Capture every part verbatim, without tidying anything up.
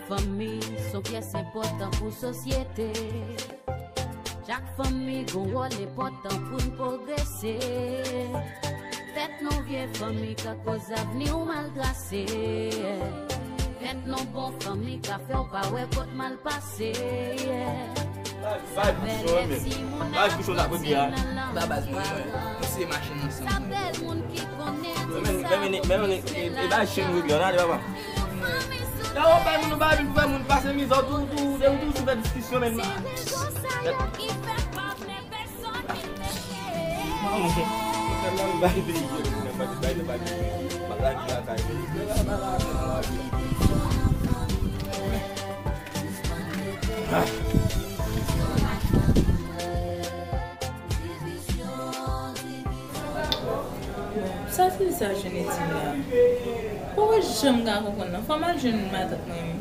Fanmi se yon pyès enpòtan pou sosyete. Chak fanmi gon wòl enpòtan pou n pwogrese. Fèt non vye fanmi ka koz avni w mal trase. Fèt non bon fanmi ka fè w pa wè kot mal pase. Sa bèl èf si moun ap soti nan lanmou. Ba baz mwen, mwen. Nou se machin ansanm. Sa bèl moun ki konnen di sa. Men, men, men, men, e, e, e bay chen nou byen, ale, papa. Nan yon bay moun, nou bay vin fè moun pase mizè, ou tou, ou tou, ou tou, ou tou fè diskisyon, men. Se rezon sa yo ki fè pa vle pèsòn vin mete. Sa se sa jwenn Etine la. Poko janm ka konprann nan. Fò m al jwenn matant mwen wi.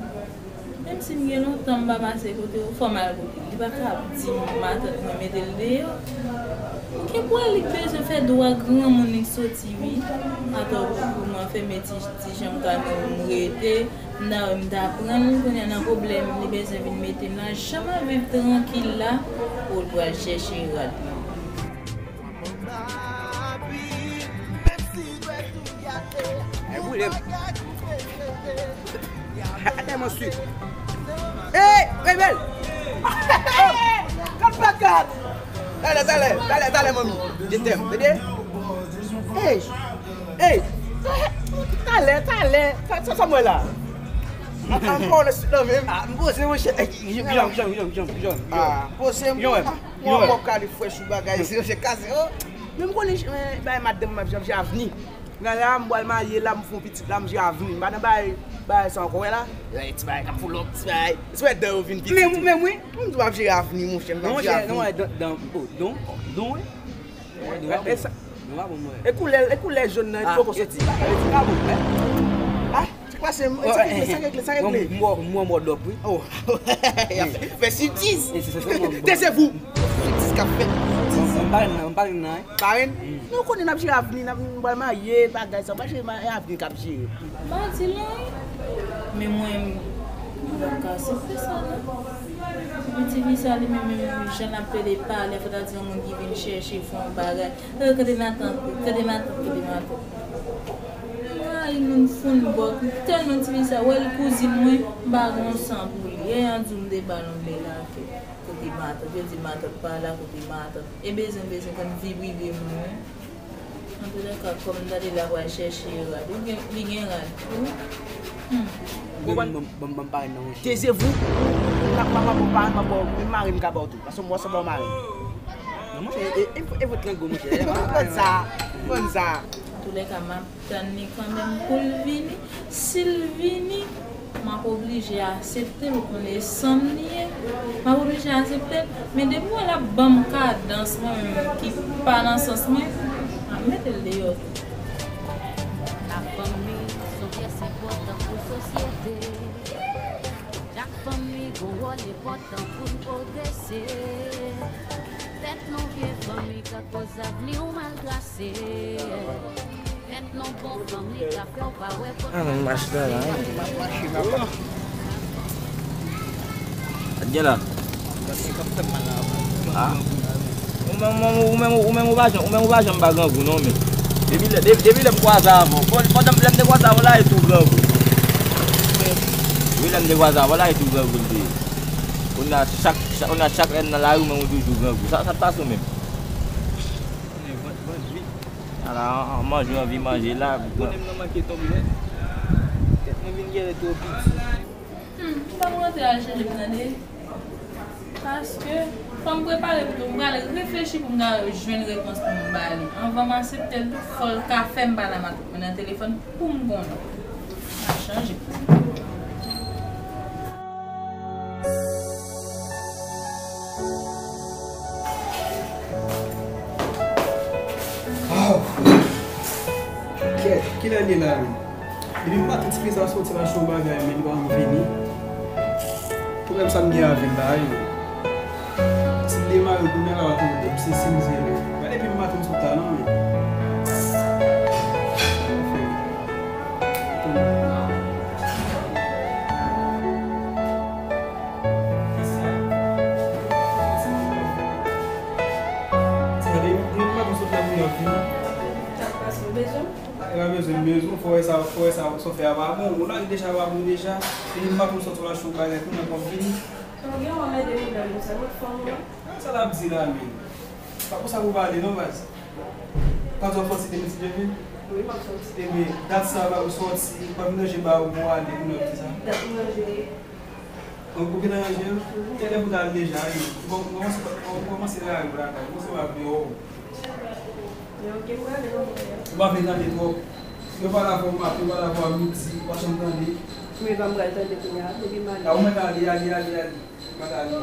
Menm si m gen lontan m pa pase kote yo, fò m al kote l. Li pa ka ap di matant mwen mete l deyò. Gen pwen li bezwen fè dwa granmoun li soti wi. Atò pou mwen fèmen ti, ti janm ka nou m rete. M ta wè m ta pran l, kounye a nan pwoblèm, li bezwen vin mete m la, jan m ap viv trankil la, ou l pral chèche rad mwen. Ay, boule m. Atè m answit. Ey, rebèl! Kat pa kat! Talè, talè, talè, talè, manmi. Je t'aime, tande? Ey, ey, talè, talè, sa, sa, sa mwen la. A, a, m pa wè sou nan menm. A, m poze, monchè. Ey, kijan, kijan, kijan, kijan, kijan, kijan. A, poze, m, yo, wè, m wè. Mwen, mwen, kale frèch ou bagay, se, se kaze, o. Men m konnen, men, bay madanm m ap jan, jan avni. Nan la, m pral marye la, m fè yon pitit la, m jan avni. M pa nan bay, bay sa ankò, wè la. Ey, ti bagay k ap foulòk, ti bagay. Se wè dan yo vin pitit. Men, men, wi. M di w ap jere avni, monchè, m ap jere avni. Non, monchè, non, wè, dan, dan, o, don, don, wi. Wè, don, wè, e sa, don, wè, bon, mwen. E koulè, e koulè jòn nan, e poko soti. A, e ti ka bon, wè. A, sa k pase, sa k regle, sa k regle, sa k regle. Mwen, mwen, mwen, mwen, dòp, wi. O, y ap fè, fè siptiz. Taisez-vous. Siptiz k ap fèt. Mwen, mwen, pa nan, mwen, pa nan, wi. Parenn? Nou konnen n ap jere avni, n ap, nou pral marye, bagay sa, pa jere ma-, avni k ap jere. M pa di l anyen. Men mwen, m pa ka aksepte sa, non. Epi ti fi sa, li menm, menm, menm, jan l ap pede pale, fò ta di yon moun ki vin chèche, fè yon bagay. Kante matant, kante matant, kante matant. Mwen rayi moun foun bòk, tèlman ti fi sa, wè l kouzin mwen, m pa gon san pou li. Yè, an di w m te ba l yon bèl afè. Kote matant, yo di matant pa la, kote matant. E bezwen, bezwen konn vi prive moun, wi. Antoulèka, kòm m tande l ap al chèche rad. Li gen, li gen rad tou. Hmm. Bon, ban, ban, ban, ban m pale nan yon chen. Taisez-vous. M ap, m ap, m ap, m ap, m ap, men marenn ka ba w tou. Paske m wè w sanble yon marenn. Non, monchè, e, e, e, e vòt lango, monchè. Konn sa, konn sa. Antoulèka, m ap tann li kanmenm pou l vini. Si l vini, m ap oblije aksepte l, ou konnen e san m li ye. M ap oblije aksepte l, men depi w wè l ap ban m kadans mwen menm ki pa nan sans mwen, m ap mete l deyò tou. Lafanmi se yon pyès enpòtan pou sosyete. Chak fanmi gon wòl enpòtan pou n pwogrese. Fèt non vye fanmi ka koz avni w mal trase. Fèt non bon fanmi ka fè w pa wè kot. Ah, men mache la, la, hein. Gad gen la. Ah. Ou menm, ou menm, ou menm, ou menm, ou pa janm, ou menm, ou pa janm pa grangou, non, men. Depi lè, depi, depi lè m kwaze avè w. Bon, pandan lè m te kwaze avè w la, e tou grangou. Wi, lè m te kwaze avè w la, e tou grangou l te ye. Kounye a, chak, chak, kounye a, chak lè n nan lari, ou menm, ou toujou grangou. Sa, sa t pase w menm? Ala, an, an manje, w anvi manje la. Konnen m nan manke tonbe nèt. Tèt mwen vin genlè twò piti. Hmm, m pa rantre al chanje m tande. Paske, fò m prepare pito, m pral reflechi pou m ka jwenn repons pou m ba li. Anvan m aksepte l tou, fò l ka fè m pale a matant mwen nan telefòn pou m konnen. M ap chanje. Aw! Kèt, kilè l ye la menm? Depi maten ti fi sa soti la, se yon bagay, men li pa janm vini. Pwoblèm sa m gen avè l la, wi. Si l demare, kounye a l ap ap pran m, se, se mizè li. Pa depi maten m sot la, non, men. Anfen. Anfen. Fò wè sa, fò wè sa, sa w fè a pa bon. Ou lage deja pa bon deja. Epi m pa konn sòti w lage yon bagay pou mwen konn vini. Ou gen w anmède m nan sa, mwen fanm ou la. Sa l ap di la menm? Pa konsa pou pale non baz. Pa di w ap sòti demen ti devye? Wi, m ap sòti. Ebyen, dat sa la ou sòti, ou pa vin ranje ba ou pou w ale, moun ap di sa. Dat m ranje. Ou, ou gentan ranje l? Tèlè pou ta al deja, wi. Bon, kòmanse, kòmanse rayi w lakay. Kòmanse w ap deyò. Ou pa vle tande twòp. Yo pale avè w maten, yo pale avè w midi, ou pa janm tande. Men pa m pral tande kounye a, depi m ale. A, ou mèt ale, ale, ale, ale. Ou mèt ale.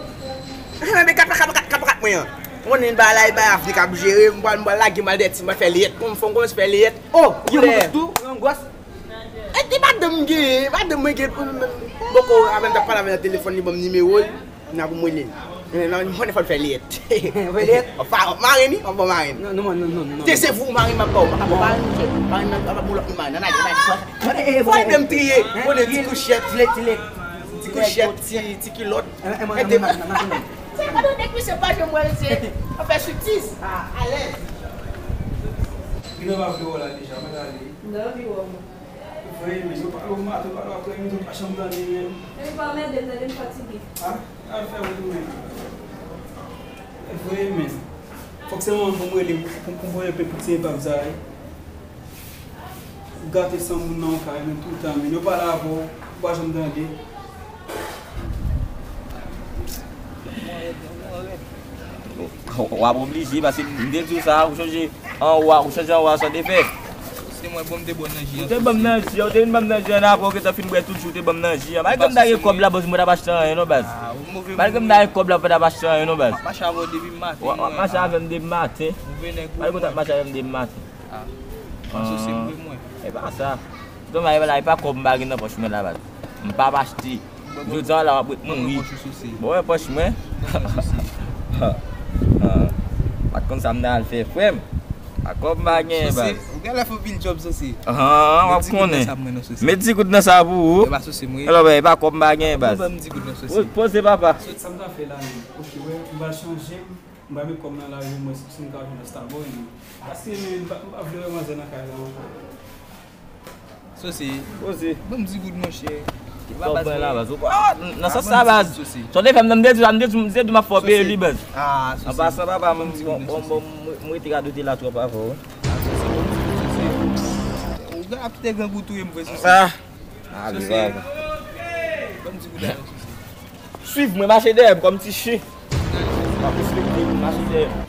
Mwen men kap, kap, kap, kap, kap mwen an. Ou konnen bagay la, e bay avni k ap jere, m pral, m pral lage m al dèti, m pral fè leyèt. Kòm fò m kòmanse fè leyèt. Oh, koulè. Yon gwòs. E, e madanm m genyen, e madanm mwen genyen pou mwen menm. Bòkò, avè m t ap pale avè l nan telefòn, li ban m nimewo l, nan pou m rele l. Men, nan, mwen fò l fè liyèt. Fè liyèt? Anfen, marenn, wi, anfen, marenn. Non, non, non, non, non. Te se pou marenn m ap ba w, m pa ka ba w marenn, monchè. Marenn nan ap ba w lòt moun marenn, nan ale, nan ale. Fò ede m triye, konnen ti kouchèt, ti lèt, ti lèt. Ti kouchèt, ti, ti kilòt. Ede m. Se pa de nèg, misye pa janm wè l, se ap fè striptiz. Alèz. Vin anba vle wè w la deja, mwen ale. Non, vin wè w. Vre, men yo pale w maten, yo pale w aprè midi, ou pa janm tande, men. Epi pa anmède m, tande m fatige. A, al fè wout ou menm. Vre, men. Fòk se mwen pou m rele, pou, pou, pou rele pou ti epam sa, wi. Gate san moun nan yon kay, men toutan, men yo pale avè w, ou pa janm tande. W ap oblije, paske m te di w sa, ou chanje anwo a, ou chanje anwo a, sa w te fè. Se mwen, bon, m te bon nan ji an. Ou te ban m nan ji an, ou te vin ban m nan ji an, apre ou gentan fin bwè tout ji, ou te ban m nan ji an. Malgre m ta gen kòb la, bòs, mwen t ap achte anyen, non, baz. Malgre m ta gen kòb la, mwen t ap achte anyen, non, baz. M ap mache avè w depi maten. W ap mache avè m depi maten. Malgre w t ap mache avè m depi maten. Ah. Asosye m vre mwen. E pa sa. Tonton, bagay la, e pa kòb m pa gen nan pòch mwen la, baz. M p ap achte. Jodi a la, w ap ret mouri. Bon, wè pòch mwen. Pa t konn sa m nan al fè, frè m. Pa kòb m pa gen, baz. Ou genlè fè pil djòb, sosye. Ah, w ap konnen. Met di goud nan sa pou ou. E pa sosye m, wi. Alò, e pa kòb m pa gen, baz. Ban m di goud nan, sosye. Poze, papa. Sa m ta fè la menm? Ok, wè, m va chanje. M pa met kòm nan lari, mwen si m ka jwenn yon Starboy, men. Paske men, m pa, m pa vle wè manzè nan kay la ankò. Sosye. Poze. Ban m di goud, monchè. Kòb mwen la, baz. Ou pa, nan sans sa, baz. Sa w te fè m nan, m te di, m te di, m te di m ap fè w peye li, baz. An pasan, papa, m, bon, bon, bon, m, m rete radote la twòp avè w. Ou ap kite grangou touye m vre, sosye. Ah. Sosye. Ban m di goud la, sosye. Swiv mwen, mache dèyè m kòm ti chen. M ap respekte m, mache dèyè m.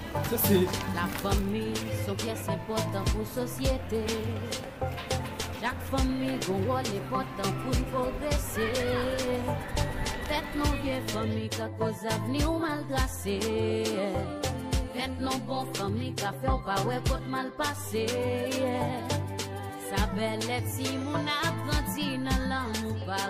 Lafanmi se yon pyès enpòtan pou sosyete. Chak fanmi gon wòl enpòtan pou n pwogrese. Fèt nan vye fanmi ka koz avni w mal trase. Fèt nan bon fanmi ka fè w pa wè kot mal pase. Sa bèl lè timoun ap grandi nan lanmou pa